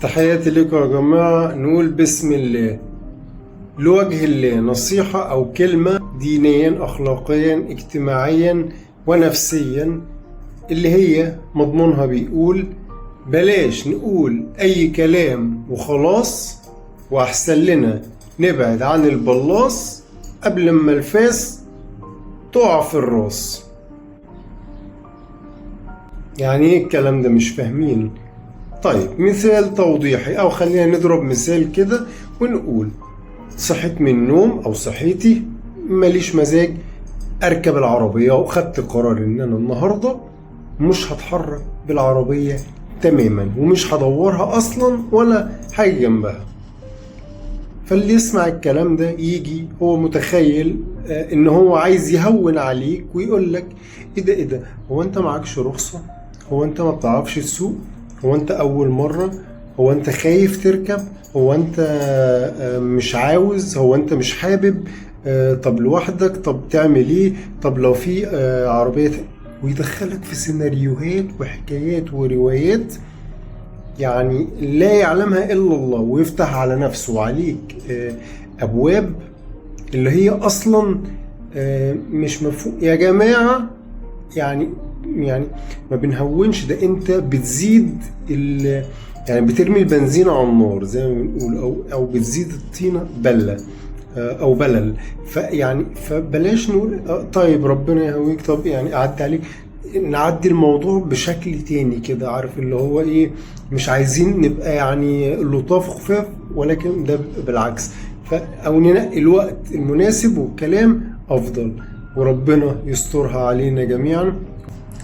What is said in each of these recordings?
تحياتي لكم يا جماعة. نقول بسم الله لوجه الله، نصيحة أو كلمة دينيا أخلاقيا اجتماعيا ونفسيا، اللي هي مضمونها بيقول بلاش نقول أي كلام وخلاص، وأحسن لنا نبعد عن البلاص قبل ما الفاس تقع في الراس. يعني ايه الكلام ده؟ مش فاهمين. طيب مثال توضيحي، او خلينا نضرب مثال كده ونقول صحيت من النوم او صحيتي ماليش مزاج اركب العربية، وخدت قرار ان انا النهاردة مش هتحرك بالعربية تماما ومش هدورها اصلا ولا حاجة جنبها. فاللي يسمع الكلام ده يجي هو متخيل ان هو عايز يهون عليك ويقول لك ايه ده ايه ده، هو انت معكش رخصة؟ هو انت ما بتعرفش تسوق؟ هو انت اول مرة؟ هو انت خايف تركب؟ هو انت مش عاوز؟ هو انت مش حابب؟ طب لوحدك؟ طب تعمل ايه؟ طب لو في عربية؟ ويدخلك في سيناريوهات وحكايات وروايات يعني لا يعلمها إلا الله، ويفتح على نفسه وعليك أبواب اللي هي أصلا مش مفهوم يا جماعة. يعني ما بنهونش، ده أنت بتزيد يعني بترمي البنزين على النار زي ما بنقول، أو بتزيد الطينة بلة أو بلل. فيعني فبلاش نقول طيب ربنا يهويك، طب يعني أعدي عليك، نعدي الموضوع بشكل تاني كده، عارف اللي هو ايه، مش عايزين نبقى يعني لطاف خفاف، ولكن ده بالعكس. او ننقي الوقت المناسب والكلام افضل، وربنا يسترها علينا جميعا،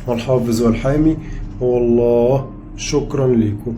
والحافظ والحامي هو الله. شكرا لكم.